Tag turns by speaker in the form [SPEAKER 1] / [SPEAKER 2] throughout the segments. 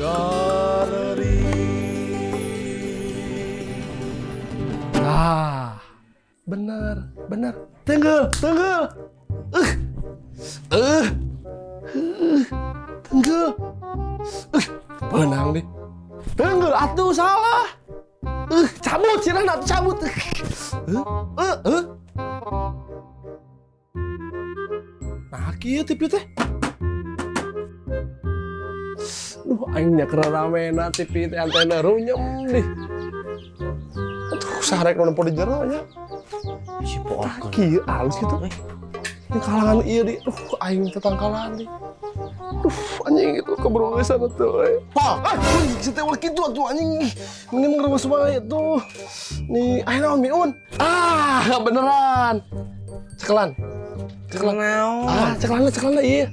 [SPEAKER 1] Galeri.
[SPEAKER 2] Ah, bener, bener. Tenggel, tenggel. Eh, eh, eh, tenggel. Eh, benang deh. Tenggel, atuh salah. Eh, cabut, sirah atuh cabut. Eh, eh, eh. Nah, kieu TV teh. Duh, aing nya keur ramena TV teh antena runyem deh. Aduh, sarek nu nempo di jero nya.
[SPEAKER 3] Si poakeun.
[SPEAKER 2] Kieu alus gitu. Ini kalangan ieu di. Duh, aing tetangkalan di. Duh, anjing itu keberusan atuh euy.
[SPEAKER 3] Pol.
[SPEAKER 2] Ah, si teh ulah kitu atuh anjing. Mending ngerebus wae tuh. Nih, aya naon miun? Ah, beneran. Cekelan. Cekelan.
[SPEAKER 3] Naon?
[SPEAKER 2] Ah, cekelan cekelan iya.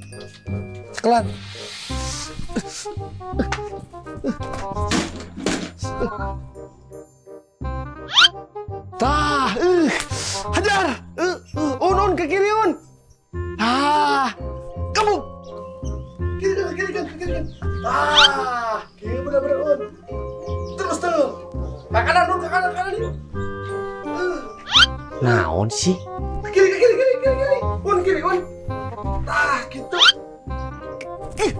[SPEAKER 2] Cekelan. Tah, hajar. Un, un ke kiri un. Ah, kamu. Kiri kan, kiri kan, kiri kan. Ah, kiri bener-bener un. Terus tuh. Ke kanan un, ke kanan, ke kanan.
[SPEAKER 3] Naon sih?
[SPEAKER 2] Kiri, ke kiri, kiri, kiri, kiri. Un, kiri, un. Tah, gitu. Ih.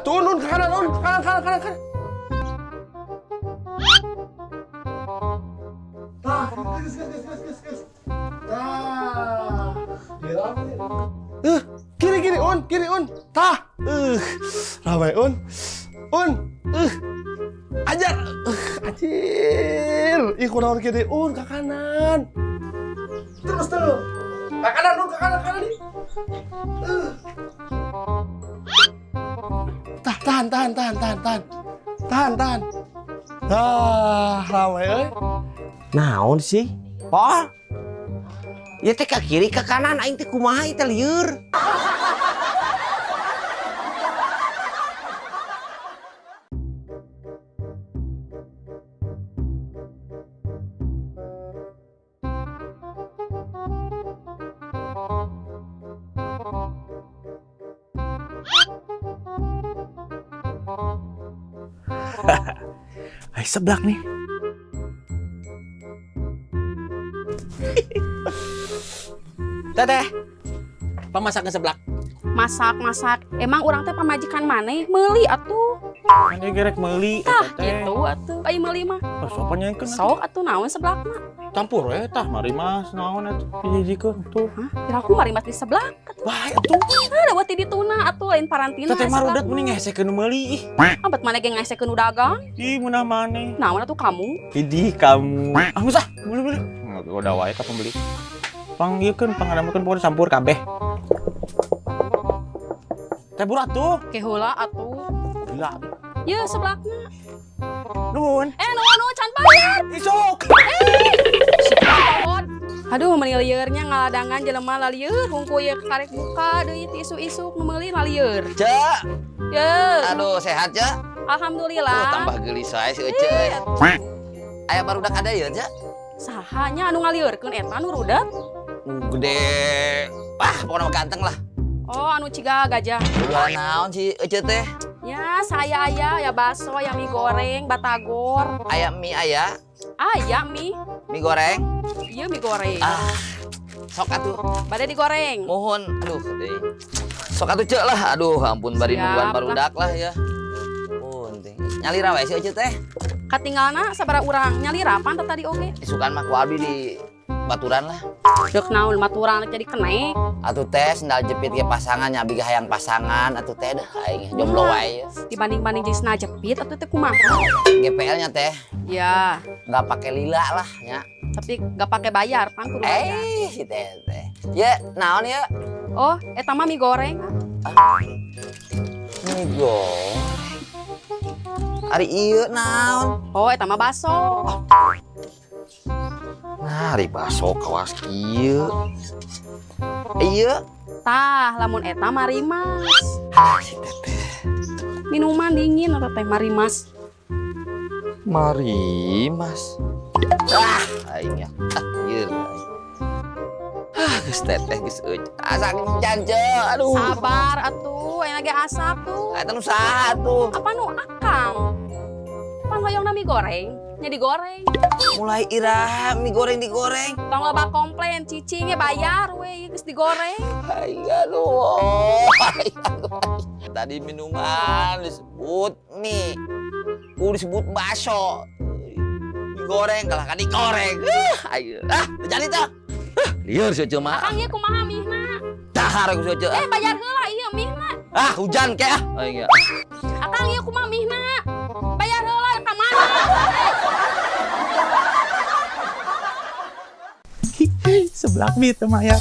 [SPEAKER 2] Tuh, un, ke kanan, un, ke kanan, kanan, kanan, kanan. Tah, gas, gas, gas, gas, gas, gas. Tah. Gila apa nih? Kiri, kiri, un, kiri, un. Tah. Ramai, un. Un. Ajar. Anjir. Ih, kunaon kiri, un, ke kanan. Terus tuh. Ke kanan, un, ke kanan, kanan nih. Tah, tahan, tahan, tahan, tahan, tahan. Tahan, tahan. Tah, ramai euy.
[SPEAKER 3] Naon sih? Pol. Ya teh ke kiri ke kanan aing teh kumaha ieu teh lieur. Ay, seblak nih. Teteh, pamasakan seblak.
[SPEAKER 4] Masak-masak. Emang urang teh pamajikan maneh meuli atuh.
[SPEAKER 5] Kan gerek meuli
[SPEAKER 4] Tah
[SPEAKER 5] eta teh.
[SPEAKER 4] gitu atuh. Ai meuli mah.
[SPEAKER 5] Oh, sopan nyaikeun atuh.
[SPEAKER 4] Sok atuh naon seblakna?
[SPEAKER 5] Campur we tah mari mas naon atuh hiji-hijikeun tuh.
[SPEAKER 4] Hah? Kira aku mari mas di seblak atuh.
[SPEAKER 5] Bae atuh.
[SPEAKER 4] Ah, da ti dituna atuh lain parantina.
[SPEAKER 5] Teteh mah rudet
[SPEAKER 4] seblak
[SPEAKER 5] mending ngesekeun nu meuli ih.
[SPEAKER 4] Abat maneh ge ngesekeun nu dagang.
[SPEAKER 5] Ih munah maneh.
[SPEAKER 4] Naon atuh kamu?
[SPEAKER 5] Idih kamu. Ah geus ah, beli-beli. Goda wae ka pembeli. Pang ieu keun pangadamekeun pokona campur kabeh. Teh buru atuh.
[SPEAKER 4] Ke heula atuh.
[SPEAKER 5] Gila.
[SPEAKER 4] Ye seblakna.
[SPEAKER 5] Nuhun.
[SPEAKER 4] Eh nuhun nuhun can bayar.
[SPEAKER 5] Isuk.
[SPEAKER 4] Si. Aduh meuni lieurnya ngaladangan jelema lalieur hungku ieu karek buka deui ti isuk-isuk nu meuli lalieur.
[SPEAKER 6] Cek,
[SPEAKER 4] Ye.
[SPEAKER 6] aduh sehat cek.
[SPEAKER 4] Alhamdulillah.
[SPEAKER 6] Tuh, tambah geulis wae si Ece euy. Aya barudak ada ya cek?
[SPEAKER 4] Saha nya anu ngalieurkeun eta nu rudet?
[SPEAKER 6] Gede. Wah, pokoknya mah ganteng lah.
[SPEAKER 4] Oh, anu ciga gajah.
[SPEAKER 6] Jualan naon si Ece teh?
[SPEAKER 4] Ya, saya aya ya bakso, ya mie goreng, batagor.
[SPEAKER 6] Aya mie aya,
[SPEAKER 4] Aya mie.
[SPEAKER 6] mie goreng.
[SPEAKER 4] Iya mie goreng.
[SPEAKER 6] Ah, sok atuh.
[SPEAKER 4] Bade digoreng.
[SPEAKER 6] Mohon, aduh, deui. Sok atuh cek lah. Aduh, ampun bari
[SPEAKER 4] Siap
[SPEAKER 6] nungguan barudak lah ya. Punting. Nyalira wae si Ece teh.
[SPEAKER 4] Katinggalna sabaraha urang nyalira pan tadi oge.
[SPEAKER 6] Isukan mah ku abdi di baturan lah.
[SPEAKER 4] Deuk naon maturan jadi kenek.
[SPEAKER 6] Atuh teh sendal jepit ge pasangan nya abdi ge hayang pasangan atuh teh dah aing jomblo wae.
[SPEAKER 4] Dibanding-banding jeung sendal jepit atuh teh kumaha?
[SPEAKER 6] GPL nya teh
[SPEAKER 4] Ya,
[SPEAKER 6] nggak pakai lila lah nya.
[SPEAKER 4] tapi gak pakai bayar pan kudu bayar.
[SPEAKER 6] Eh, si teh teh. Ya, naon ya?
[SPEAKER 4] Oh, eta mah mie goreng.
[SPEAKER 6] Mie goreng. Ari ieu naon?
[SPEAKER 4] Oh, eta mah baso.
[SPEAKER 6] Nah, ari baso kawas kieu. Ieu.
[SPEAKER 4] Tah, lamun eta marimas.
[SPEAKER 6] Ah, si teteh.
[SPEAKER 4] Minuman dingin atau teh marimas.
[SPEAKER 6] Marimas. Ah, aing ya. Ah, ieu. Ah, geus teteh geus euy. Asa can ceu, aduh.
[SPEAKER 4] Sabar atuh, aya ge asap tuh.
[SPEAKER 6] Eta nu saha tuh?
[SPEAKER 4] Apa nu akang? Akang. Pan hoyongna mie goreng, nya digoreng.
[SPEAKER 6] Mulai iraha mie goreng digoreng.
[SPEAKER 4] Tong loba komplain, cicingnya bayar we, ieu geus digoreng.
[SPEAKER 6] Ay, aduh. Ay, aduh. Tadi minuman disebut mie. Ku disebut bakso. Digoreng, kalah kan digoreng. Ah, ayo. Ah, jadi tah. Ah, lieur si Ece mah.
[SPEAKER 4] Akang ieu kumaha mie-na?
[SPEAKER 6] Dahar aku si Ece.
[SPEAKER 4] Eh, bayar heula ieu mie-na.
[SPEAKER 6] Ah, hujan ke ah. Aing ya.
[SPEAKER 4] Akang ieu kumaha mie-na? Bayar heula ka mana?
[SPEAKER 5] Seblak mie teu mayar.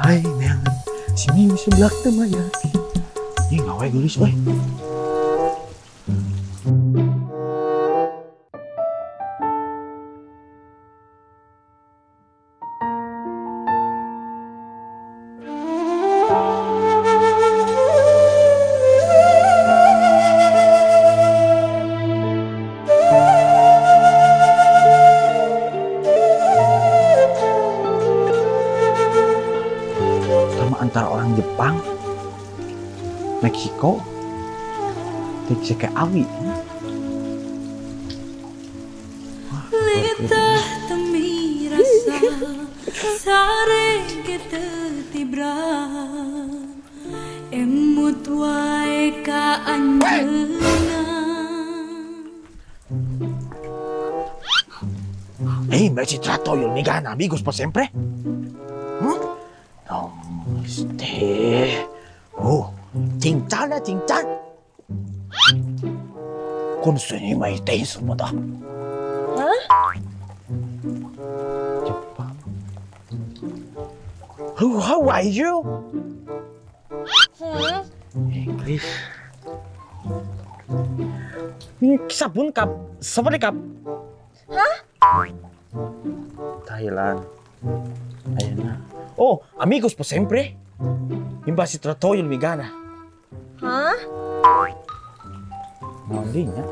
[SPEAKER 5] Hai, neangan. Si mie seblak teu mayar. Ih, ngawe geulis euy. Sama antara orang Jepang, Meksiko, teh kayak awi.
[SPEAKER 1] Litah temi rasa sare ketibran emut wae ka anjeunna.
[SPEAKER 5] Eh, invece tratto io migana amigos por sempre. Hmm? Namaste. Oh, 紧张了紧张。跟随没得什么的。Jepang. Who, how are you? English. Sabun kap, sabun kap. Hah? Thailand. Ayan na. Oh, amigos po sempre. Imbasi tratto yung migana.
[SPEAKER 7] Hah?
[SPEAKER 5] Mali niya.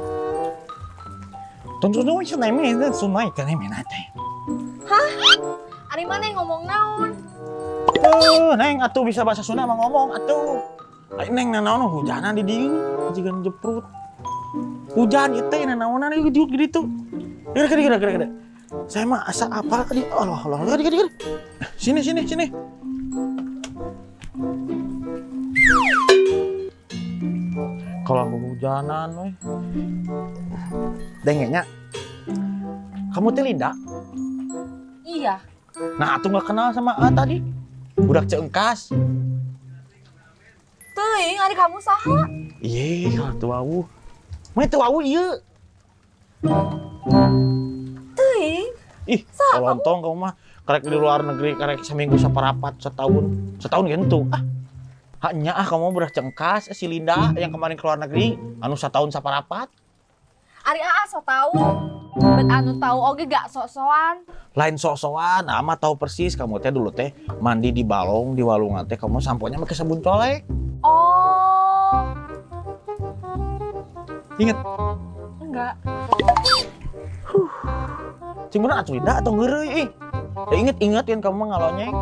[SPEAKER 5] Tonton siya na yung sunay ka na natin.
[SPEAKER 7] Ari mana yang ngomong naon?
[SPEAKER 5] Oh, neng atuh bisa bahasa Sunda mah ngomong atuh. Ay, neng nanaon hujanan di dieu, jiga jeprut. Hujan ieu teh nanaonan ieu dieu gitu. Gede gede gede gede. Saya mah asa apa tadi? Allah Allah, gede gede gede. Sini sini sini. Kalau aku hujanan weh. Dengenya. Kamu teh Linda?
[SPEAKER 7] Iya.
[SPEAKER 5] Nah, atuh nggak kenal sama A tadi. Budak ceengkas.
[SPEAKER 7] Teuing ari kamu saha?
[SPEAKER 5] Iya, kalau teu wawuh. Mah teu wawuh ieu.
[SPEAKER 7] Teuing.
[SPEAKER 5] Ih, kolontong kamu mah karek di luar negeri karek seminggu saparapat setahun. Setahun gitu. Ah. Haknya ah kamu budak cengkas si Linda yang kemarin keluar negeri anu setahun saparapat.
[SPEAKER 7] Ari aa sok tau. Bet anu tau oge gak sok-sokan.
[SPEAKER 5] Lain sok-sokan, ama tahu persis kamu teh dulu teh mandi di balong di walungan teh kamu samponya pakai sabun colek.
[SPEAKER 7] Oh.
[SPEAKER 5] Ingat?
[SPEAKER 7] Enggak.
[SPEAKER 5] Cing bener atuh Linda atau ngeureuy ih. Ya inget-inget kan kamu mah ngalonyeng.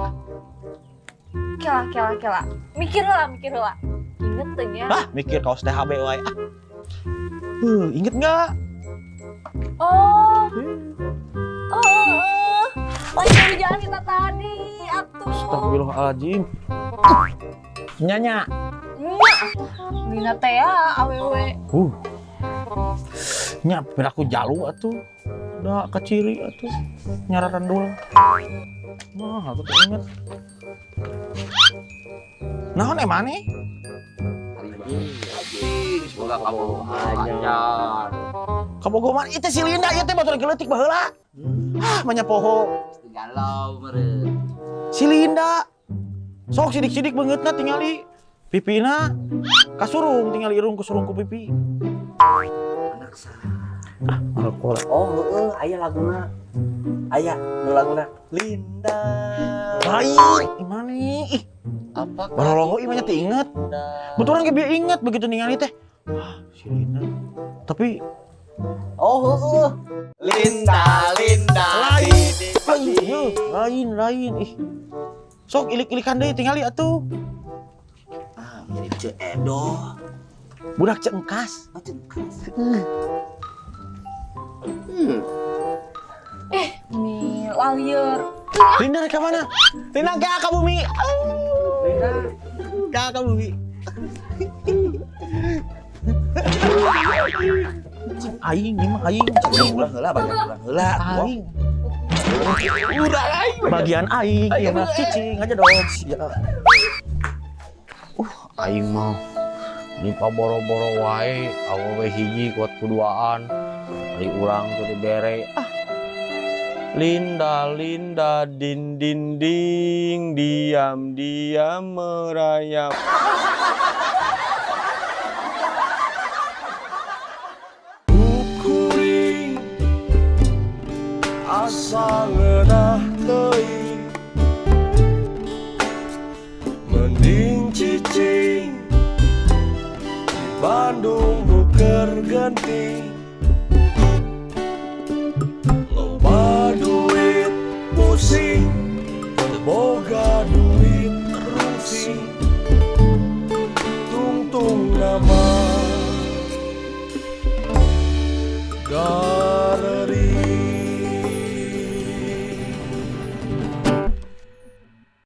[SPEAKER 7] Kela kela kela. Mikir heula, mikir heula. Inget teu nya?
[SPEAKER 5] Ah, mikir kaos THB wae. Ah. Inget nggak?
[SPEAKER 7] Oh. Oh. Lagi hujan kita tadi atuh.
[SPEAKER 5] Astagfirullahaladzim. Nyanya.
[SPEAKER 7] Nya atuh. Dina teh ya awewe.
[SPEAKER 5] Nya piraku jalu atuh. Da kaciri atuh. Nyararan dul. Wah, aku tuh inget. Naon emane?
[SPEAKER 6] Semoga kamu lancar.
[SPEAKER 5] Kabogoman itu si Linda ieu teh batur geuletik baheula. Ah, manya poho.
[SPEAKER 6] Galau meureun.
[SPEAKER 5] Si Linda. Sok sidik-sidik beungeutna tingali. Pipina kasurung tingali irung kusurung ku pipi.
[SPEAKER 3] Anak saha?
[SPEAKER 5] Ah, alkohol.
[SPEAKER 3] Oh, heeh, aya laguna. Aya nu laguna Linda.
[SPEAKER 5] Lain, imane ih.
[SPEAKER 6] Apa?
[SPEAKER 5] Baroloho ieu mah teu inget. Betulan ge bieu inget begitu ningali teh. Ah, si Linda. Tapi
[SPEAKER 3] Oh, heeh. Linda, Linda.
[SPEAKER 5] Lain. Lain, lain, lain. Ih. Sok ilik-ilikan deui tingali atuh.
[SPEAKER 6] Ah, mirip Ceu Edo.
[SPEAKER 5] Budak Cengkas.
[SPEAKER 6] Oh, Cengkas.
[SPEAKER 7] Nih, lalieur.
[SPEAKER 5] Linda ke mana? Linda ke ka bumi. Linda ke ka bumi. Cing aing ini mah aing.
[SPEAKER 6] Bagian urang heula, bagian urang heula.
[SPEAKER 5] Aing.
[SPEAKER 6] Urang aing.
[SPEAKER 5] Bagian aing ieu mah cicing aja dong. Ya.
[SPEAKER 3] Aing mah ini boro-boro wae awewe hiji kuat kuduaan ari urang tuh dibere ah. Linda, Linda, din, din, ding, diam, diam merayap.
[SPEAKER 2] Kuring asa ngeunah teuing, mending cicing di Bandung buker genting. Loba duit pusing, teu boga duit rungsing. Tungtung nama gawe.